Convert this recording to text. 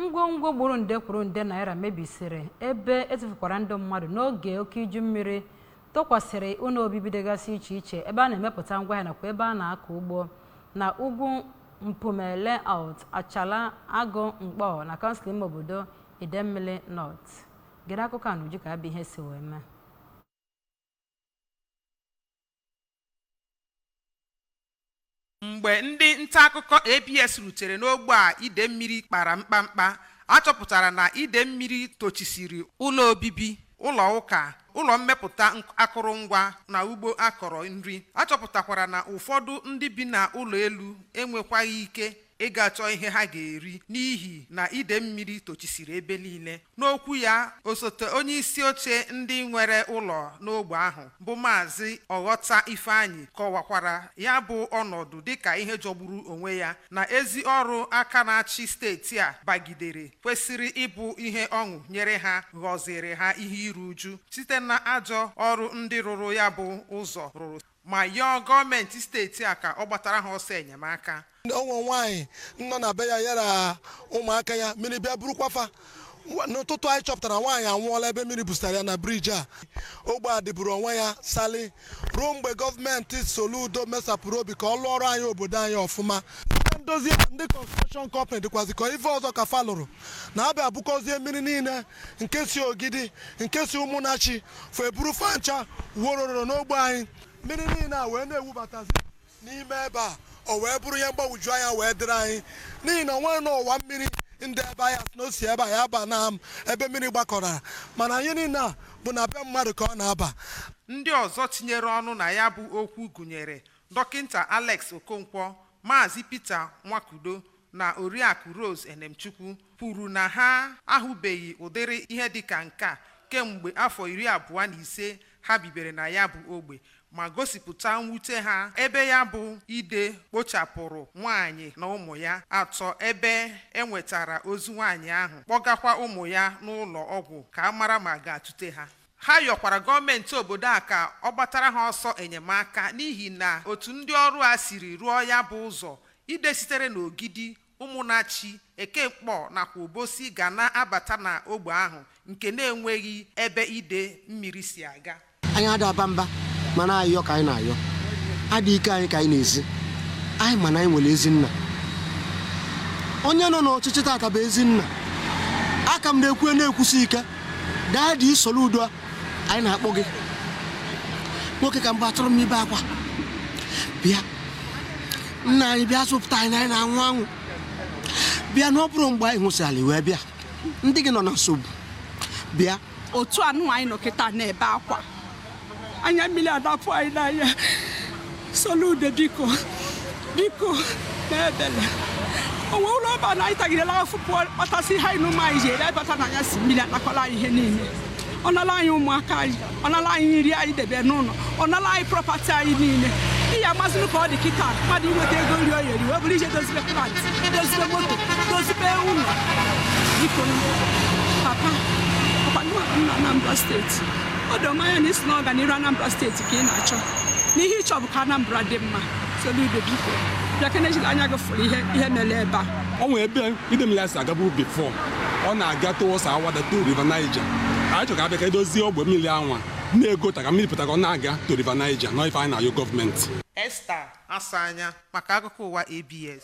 Ngwongwo gburu nde kwuru nde naira mebisiri, ebe etufukwara ndụ mmadụ n'oge oke iju mmiri tụkwasịrị ụlọ obibi dịgasị iche iche, ebe a na-emepụta ngwaahịa nakwa ebe a na-akọ ugbo na ugwu Mpume Layout, Achala, Agụ, Nkpor na kansụl ime obodo Idemmili North. Gere akụkọ a n'uju ka abụ ihe si wee mee. Mgbe ndị nta akụkọ ABS rutere n'ogbe a ide mmiri kpara mkpamkpa, a chọpụtara na ide mmiri tochisiri ụlọ obibi, ụlọ ụka, ụlọ mmepụta akụrụngwa na ugbo akọrọ nri. A chọpụtakwara na ụfọdụ ndị bi na ụlọ elu enwekwaghị ike ịga chọọ ihe ha ga-eri n'ihi na ide mmiri tochisiri ebe niile. N'okwu ya, osote onye isi oche ndị nwere ụlọ n'ogbe ahụ bụ Maazị Ọghọta Ifeanyị kọwakwara ya bụ ọnọdụ dịka ihe jọgburu onwe ya, na ezi ọrụ aka na-achị steeti a bagidere kwesịrị ịbụ ihe ọṅụ nyere ha ghọziri ha ihe iru uju site na ajọ ọrụ ndị rụrụ ya bụ ụzọ rụrụ, ma yọọ gọọmenti steeti a ka ọ gbatara ha ọsọ enyemaka. Onwe nwaanyị nọ na be ya yara ụmụaka ya, mmiri bịa burukwafa. N'ụtụtụ anyị chọpụtara nwaanyị anwụọla ebe mmiri busara ya na briji a. Ogbe a dịburu onwe ya sali ruo mgbe gọọmenti Soludo mesapụrụ obi ka ọ lụọrọ anyị obodo anyị ọfụma. Ndị ndozi, ndị construction company dịkwazi ka ife ọzọ ka fa lụrụ na-abịa bukọzie mmiri niile nke si Ogidi, nke si Ụmụnachi, fo eburu fancha wororo n'ogbe anyị. Mmiri niile a wee na-ewubatazi n'ime ebe a, o wee bụrụ ihe mgbagwoju anya wee dịrị anyị, n'ihi na onwere n'ọwa mmiri ndị ebe anyị asị na o si ebe a ya ba na ebe mmiri gbakọrọ, mana anyị niile a bụ na be mmadụ ka ọ na-aba. Ndị ọzọ tinyere ọnụ na ya bụ okwu gụnyere Dọkịnta Alex Okonkwo, Maazị Peter Nwakudo na Oriakụ Rose Enemchukwu kwuru na ha ahụbeghị ụdịrị ihe dịka nke a kemgbe afọ 25 ha bibere na ya bụ ogbe, ma gosipụta mwute ha ebe ya bụ ide kpochapụrụ nwaanyị na ụmụ ya atọ, ebe e nwetara ozu nwaanyị ahụ, kpọgakwa ụmụ ya n'ụlọ ọgwụ ka a mara ma ga-atute ha. Ha yọkwara gọọmenti obodo a ka ọ gbatara ha ọsọ enyemaka n'ihi na otu ndị ọrụ a siri rụọ ya bụ ụzọ ide sitere n'Ogidi, Ụmụnachi, Ekemkpọ nakwa Obosi ga na-abata na ogbe ahụ nke na-enweghị ebe ide mmiri si aga. Anyị ada mba, mana ayọ ka anyị na-ayọ, adị ike anyị ka anyị na-ezi anyị, mana anyị nwere ezi nna. Onye nọ n'ọchịchị tata bụ ezi nna. Aka m na-ekwu na-ekwusi ike, Daddy Soludo, anyị na-akpọ gị nwoke ka mgbe atụrụ m ibe akwa, bịa nna anyị, bịa zụpụta anyị na anyị na-anwụ anwụ. Bịa na ọ bụrụ mgbe anyị hụsịrị wee bịa, ndị gị nọ na nsogbu, bịa. Otu anụ anyị nọ kịta na-ebe akwa, anya mmiri adapụ anyị n'anya. Soludo, biko biko, na-ebele onwe ụlọ ọba na anyị tagidere afọ pụọ kpatasị ihe anyị na ụmụ anyị ji ere bata na anya si mmiri anakọla anyị ihe niile. Ọ nala anyị ụmụaka anyị, ọ nala anyị nri anyị debe n'ụlọ, ọ nala anyị property anyị niile. Ihe amazịnụ ka ọ dị kịta, mmadụ inweta ego nri ọ yeri wee bụrụ ije dozibe plant, dozibe moto, dozibe ụlọ. Biko papa, ọkwa nna Anambra steeti, ọ dị anya na isi na ọganiru Anambra steeti ka ị na-achọ, n'ihe ịchọ bụ ka Anambra dị mma. Soludo, biko bịa kenejila anya gị fụrụ ihe ihe mere ebe a. Ọ nwere ebe ide mmiri si agabu before, ọ na-aga towards Awada to River Niger. Anyị chọrọ ka abịa ka edozie ogbe mmiri anwa na-egota ka mmiri pụta ka ọ na-aga to River Niger. Nọ ife anyị na-ayọ gọọmenti. Esther Asanya maka akụkọ ụwa ABS.